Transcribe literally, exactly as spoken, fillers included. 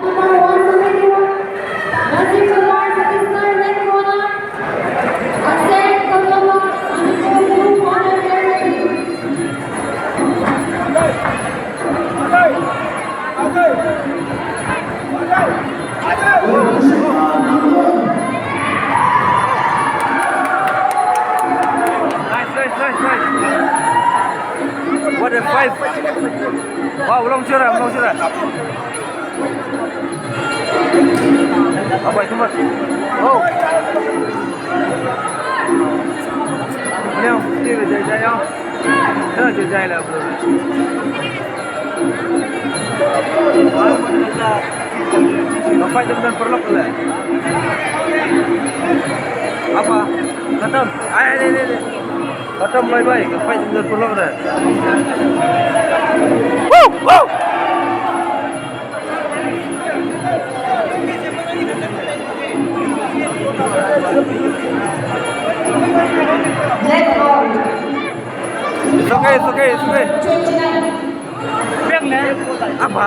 Nice, nice, nice, nice. What a fight. Wow, long shot, long shot. Abai, too much. Oh. Neo, Steve, jai, jai, neo. Neo, jai, jai, lah, bro. Ka fight jam dan paralok le. Apa? Khatam. Ai, ai, ai, ai. Khatam, bye, bye. Ka fight jam dan paralok le. Woo! Woo! It's okay, it's okay, it's okay. Biang ne? Apa?